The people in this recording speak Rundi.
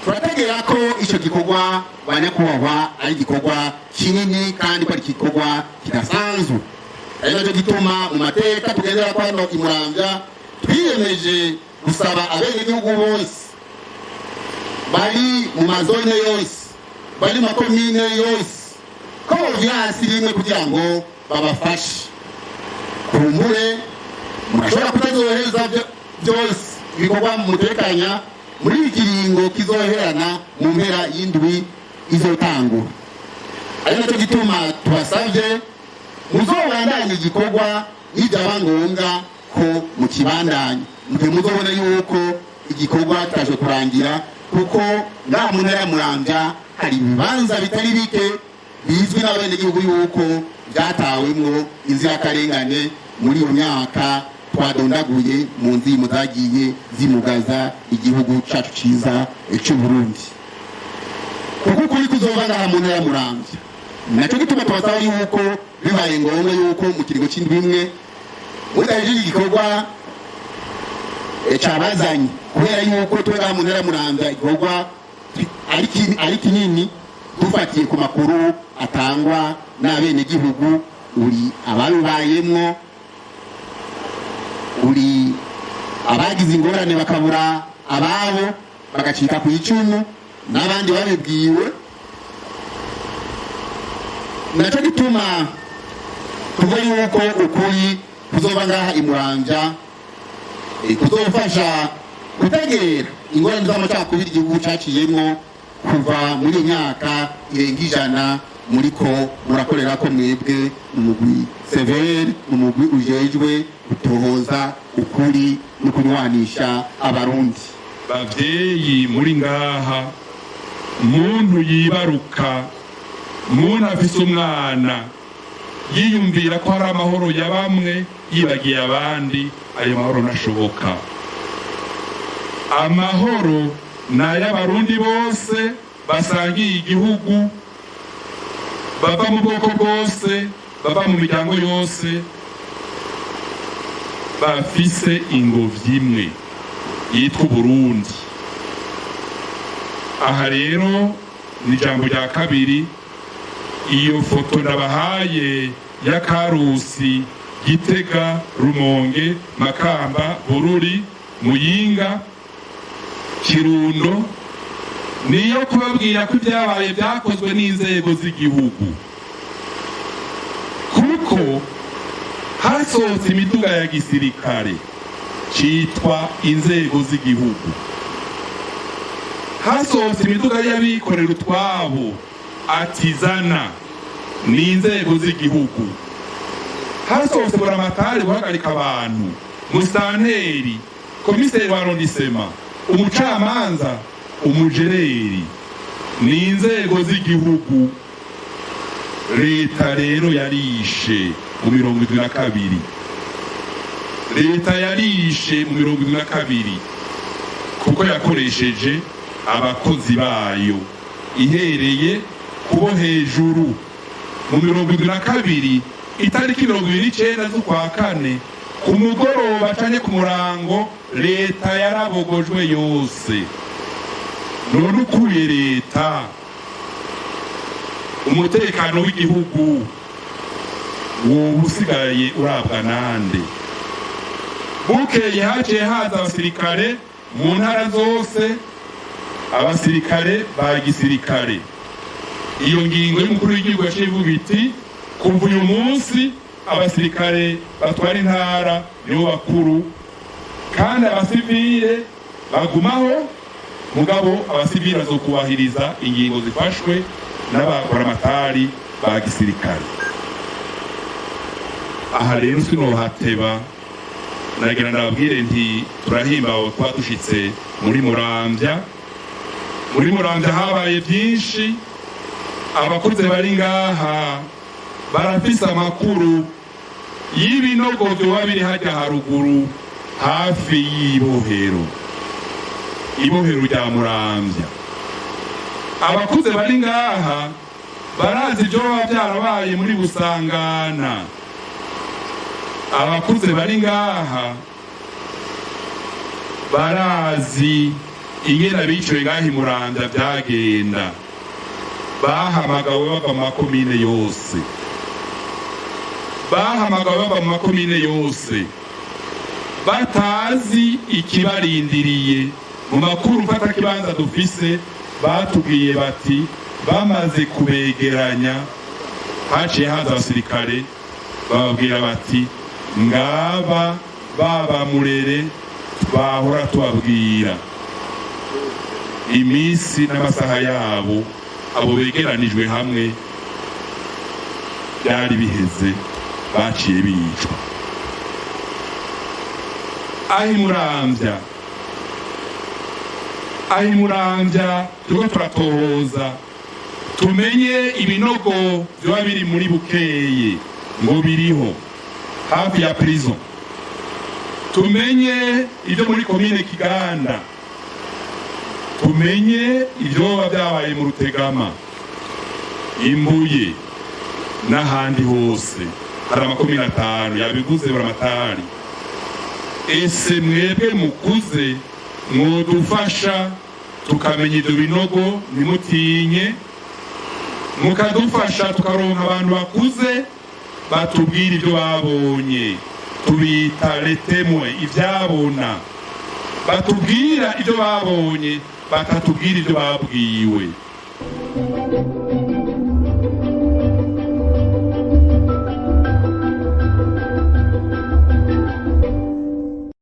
Turategera ko icyo gikorwa, ba nyakubahwa, ari igikorwa kinini kandi ko ari igikorwa kidasanzwe. Ari nacyo gituma mu mateka tugendera ko hano i Muramvya twiyemeje gusaba abenegihugu bose bari mu mazone yose, bari mu makomine yose, ko bovya hasi rimwe kugira ngo babafashe. Kumbure murashobora kutazohereza byose ibikorwa mutekanya muri iki kiringo kizoherana mu mpera y'indwi izotangura. Ari nacyo gituma tubasabye muzobandanye igikorwa, nibyaba ngombwa ko mukibandanya mugihe muzobona yuko igikorwa kitaje kurangira, kuko ngaha mu ntara ya Muramvya hari ibibanza bitari bike bizwi n'abenegihugu yuko byatawemwo inzirakarengane muri iyo myaka twadondaguye mu nzimo zagiye zimugaza igihugu cacu ciza c'u Burundi. Kuko ukuri kuzoba ngaha mu ntara ya Muramvya, nacyo gituma tubasaba yuko bibaye ngombwa yuko mu kiringo c'indwi imwe mudahejeje igikorwa cabazanye, kubera yuko twe ngaha mu ntara ya Muramvya igikorwa ari kinini dufatiye ku makuru atangwa n'abenegihugu, uri ababibayemwo, uri abagize ingorane bakabura ababo bagacika ku icumu, n'abandi babibwiwe. Nacyo gituma tuvuga yuko ukuri kuzoba ngaha i Muramvya kuzofasha gutegera ingorane z'amacakubiri igihugu caciyemwo kuva muri iyo myaka irenga 100. Muriko murakorera ko mwebwe umugwi CVR, umugwi ujejwe gutohoza ukuri no kunywanisha Abarundi. Bavyeyi muri ngaha, muntu yibaruka, muntu afise umwana yiyumvira ko hari amahoro ya bamwe yibagiye abandi, ayo mahoro ntashoboka. Amahoro ni ay'Abarundi bose basangiye igihugu, bava mu bwoko bwose, bava mu miryango yose, bafise ingobyi imwe yitwa Uburundi. Aha rero ni ijambo rya kabiri. Iyo foto ndabahaye ya Karusi, Gitega, Rumonge, Makamba, Bururi, Muyinga, Kirundo, niyo kubabwira ko ibyabaye byakozwe n'inzego z'igihugu, kuko hasohotse imiduga ya gisirikare citwa inzego z'igihugu, hasohotse imiduga y'abikorera utwabo atizana ni inzego z'igihugu, hasohotse buramatari guhagarika abantu, musitanteri, komiseri wa arrondissement, umucamanza, umujereri, ni inzego z'igihugu. Leta rero yarishe mu 72. Leta yarishe mu 72 kuko yakoresheje abakozi bayo, ihereye kubo hejuru. Mu 72, itariki 29 z'ukwa kane, ku mugoroba canke ku murango, leta yarabogojwe yose. None ukuye leta, umutekano w'igihugu woba usigaye urabwa nande? Bukeye haciye haza abasirikare mu ntara zose, abasirikare ba gisirikare. Iyo ngingo y'umukuru w'igihugu yaciye ivuga iti: "Kuva uyu munsi abasirikare batwara intara nibo bakuru, kandi abasivile bagumaho, mugabo abasivile bazokubahiriza ingingo zifashwe n'abakoramatari ba gisirikare." Aha rero sinohateba, nagira ndababwire nti turahimbawe kuba dushitse muri Muramvya. Muri Muramvya habaye byinshi. Abakuze bari ngaha barafise amakuru y'ibinogo vyoba biri hajya haruguru hafi y'ibohero, ibohero rya Muramvya. Abakuze bari ngaha barazi ibyo baba byarabaye muri Busangana. Abakuze bari ngaha barazi ingene biciwe ngaha i Muramvya vyagenda. Bahamagawe bava mu makomine yose, bahamagawe bava mu makomine yose, batazi ikibarindiriye. Mu makuru mfatakibanza dufise, batubwiye bati bamaze kubegeranya, haciye haza abasirikare, bababwira bati: "Ngaba baba murere bahora tubabwira iminsi n'amasaha yabo." Abo begeranijwe hamwe byari biheze, baciye bicwa aho imuramvya. Aho imuramvya turiko turatohoza tumenye ibinogo vyoba biri muri Bukeye, ngo biriho hafi ya prison, tumenye ibyo muri komine Kiganda, tumenye ibyoba byabaye mu Rutegama, Imbuye n'ahandi hose. Hari amakomine atanu yabivuze Buramatari. Ese mwebwe mukuze mwodufasha tukamenya ibyo binogo? Ntimutinye, mukadufasha tukaronka abantu bakuze batubwira ibyo babonye, tubita les témoins, ivyabona, batubwira ibyo babonye, batatubwira ibyo babwiwe.